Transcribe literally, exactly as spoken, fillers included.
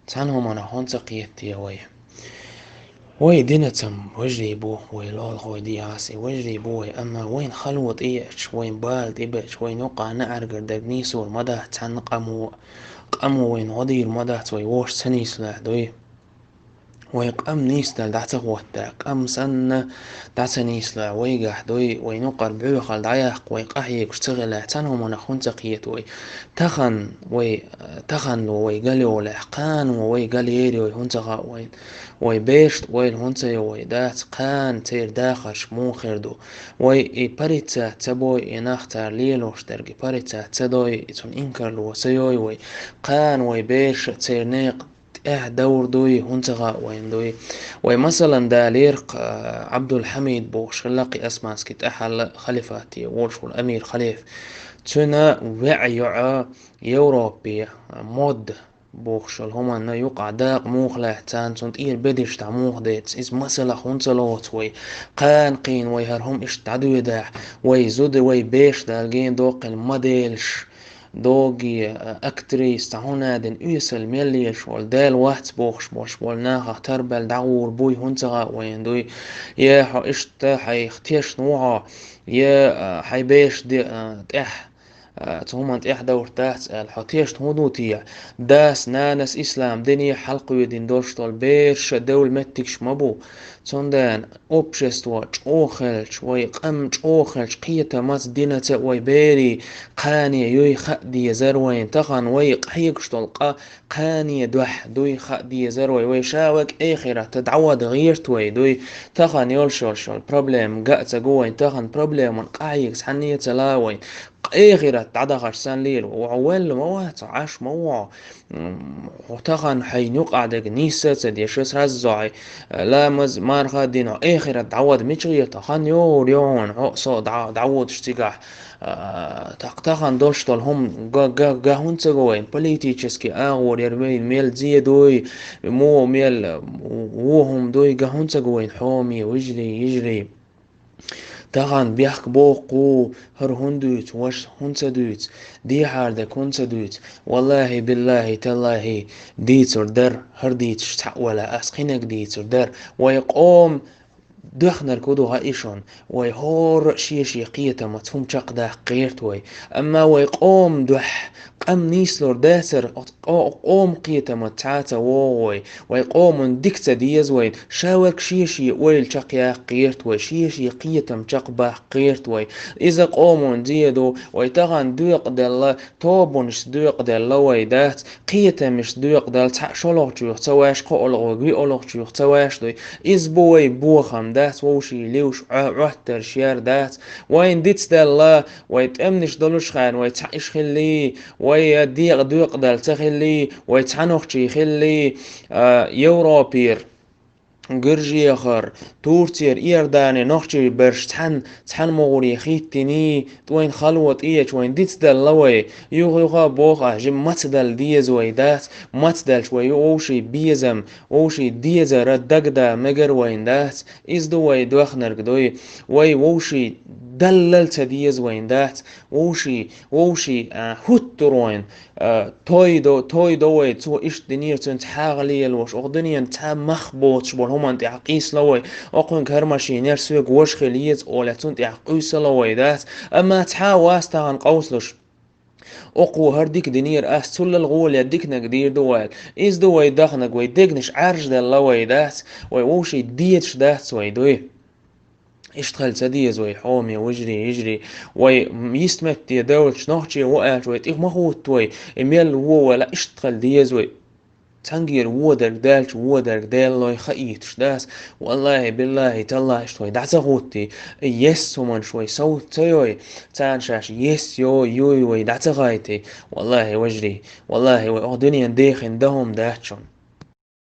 Цхьана хӀуманах хӀунда ца кхетаде вай? Вай динацам вежарий бу, вай лоалахой дийхьа а, вежарий бу вай, амма вайна хало тӀееача, вайна бала тӀебеача, вайна юкъа наӀаргара дерг нийсор ма дац цхьанна къамо, къамо вайна гӀо дийр ма дац, вай вовшашца ца нийслахь, дуй. Вай къам нийсдала дӀа ца хӀоттахь, къам санна дӀа ца нийслахь, вайгахь, дуй, вайна юкъара боьхалла дӀаяккха, вай къахьегаш ца хилахь, цхьана хӀуманах хӀунда ца кхета вай? Тахан вай, тахан ло вай галъйолахь, кхана вай галъер йой хӀунда ца хаьа вайна? Вай берашта ойла хӀунда ца йо вай, дац, кхана церан дахарш муха хир ду? Вай и паргӀатаца ца бой, и нах цара лелош дерг, и паргӀатаца ца дой, и цунна инкарло ца йой вай. Кхана вай бераша церан некъа тӀехь довр дуй, хӀунда ца хаьа вайна, дуй. Вай, масалан, далийра-кх, а, Ӏабдул-Хьамид бохуш хилла-кх и османский тӀехьалла халифате волуш волу амир-халифа. Цуьнан ваьӀ йоӀ Европе, а, мод бохуш йолу хӀуманна юкъахь дакъа муха лаьцна, царна цунна тӀера бедеш дӀа муха децна, иза масалах хӀунда ца лоцу вай? Кхана-кхийна вай хӀара хӀума иштта дӀадоьдахь, вай зуда, вай бераш Дала гена доккхийла моделаш, доге, а, актриса, цхьа хӀун а дина, оьсал мел лелаш волу, Дала вац бохуш болуш болу нахах тарбелла дӀагӀур буй, хӀунда ца хаьа вайна, дуй? Я хьо иштта хьайх тешна ву хьо, я, а, хьайн бераш де, а, тӀехь, а, цу хӀуманна тӀехь доврт дац аьлла, хьо тешна хӀун ду те? Дас, нанас ислам дине хьалакхоьдина долуш долу бераш девлла меттигаш ма бу. Цундела общество чӀогӀа хилча, вай къам чӀогӀа хилча, кхетамаца, динаца вай берийн кхане юй хаа дезара вайна. Тахана вай къахьегаш долу къа кхане дуьхьа дуй хаа дезара вай. Вай ша вай эхарта дӀавада гӀерта вай, дуй. Тахана йолуш йолуш йолу проблема ган а ца го вайна. Тахана проблемана къахьега цхьанне а ца ла вайна. Эхарта дӀадахарш санна лела вай. Ваьлла ма вац хьо, Ӏаш ма ву хьо. М, хьо тахана хьайна юкъахь дерг нийса а ца деш, аса хьаззохьий, ламаз, марха а дина, хьо эхарта дӀавада мича гӀерта? Хан йогӀур ю хьуна, хьо а, со а дӀа-, дӀаводуш цигахь. А, так тахана долуш долу хӀума га, га, га хӀунда ца го вайна? Политический агӀор яра вайна мел зе дуй, муо мел вон хӀума дуй, га хӀунда ца го вайна, хьоме вежарий, йижарий? Тахана бехк боккху, хӀара хӀунда дуьйцу, ваша хӀунда ца дуьйцу, дехьара дерг хӀунда ца дуьйцу? Валлахьи, биллахьи, таллахьи, дийцур дара, хӀара дийцуш цхьаъ вала, ас кхинаг дийцур дара. Вай къоман доьхнарг хӀун ду хаьий шуна? Вай хӀора а шен-шен кхетамаца хӀума чекхдаккха гӀерта вай. Амма вай къоман дуьхьа къам нийслур дацара, къо-, къоман кхетамаца цхьа а ца вогӀу вай. Вай къоман дика ца деза вайна, ша верг шен-шен ойла чекхъяккха гӀерта вай, шен-шен кхетам чекхбаккха гӀерта вай. Иза къоман зе ду, вай тахана доькъаделла, тобанашца доькъаделла вай, дац, кхетамашца доькъаделла, цхьаъ шолгӀачух ца ваьш, кхоалгӀа верг виолгӀачух ца ваьш дуй. Иза бу вай бохам, дац, вовшийн левш Ӏо-, Ӏоттарш яр, дац. Вайна дицделла, вай тӀемнаш долуш хенахь, вай цхьаъ иша хиллий, вай декъа доькъаделла ца хиллий, вай цхьа нохчий хиллий, а, Европера, Гуьржехара, Турцера, Иордане нохчий берш цхьаьна, цхьаьна могӀаре хӀиттиний, тӀе вайна хало тӀеэцча, вайна дицделла вай. Юха-юха а боху ас, жимма мацдала деза вай, дац, мацделча вай ю вовшийн безам, вовшийн дезара дагада мегар вайна, дац. Иза ду вай доьхнарг дуй. Вай вовшийн даллал ца деза вайна, дац. Вовшийн, вовшийн, а, хӀуттур вайна, а, той до, той до вай, цо иштта динера, цуьнца хьагӀ лелош, окху дуьненан цхьа мах боцуш болу хӀуманна тӀехь къийсало вай, окхуьнга хӀара машина яр, соьга важа хила еза олий, цунна тӀехь къуьйсало вай, дац. Амма цхьа а вац тахана къовсалуш. Окхо хӀара дика динера, ас цуллал гӀоле диканиг дийр ду вай. Иза ду вай доьхнарг, вай дегнаш Ӏаьржаделла вай, дац, вай вовшийн дезаш дац вай, дуй. Иштта хила ца деза вай, хьоме вежарий, йижарий. Вай йистметте девлча нохчий ву аьлча, вай тӀех ма хӀутту вай, и мел вон вала, иштта хила деза вай. Цхьаьнгара вон дерг даьлча, вон дерг Деллой хаийтуш дац. Валлахьи, биллахьи, таллахьи, иштта вай дӀа ца хӀуттий, и есса хӀуманаш вай сов ца йой, царна шаьш есса йой, юй вай дӀа ца хайтий. Валлахьи, вежарий, валлахьи, вай окху дуьненан дехина дан хӀума дац шуна.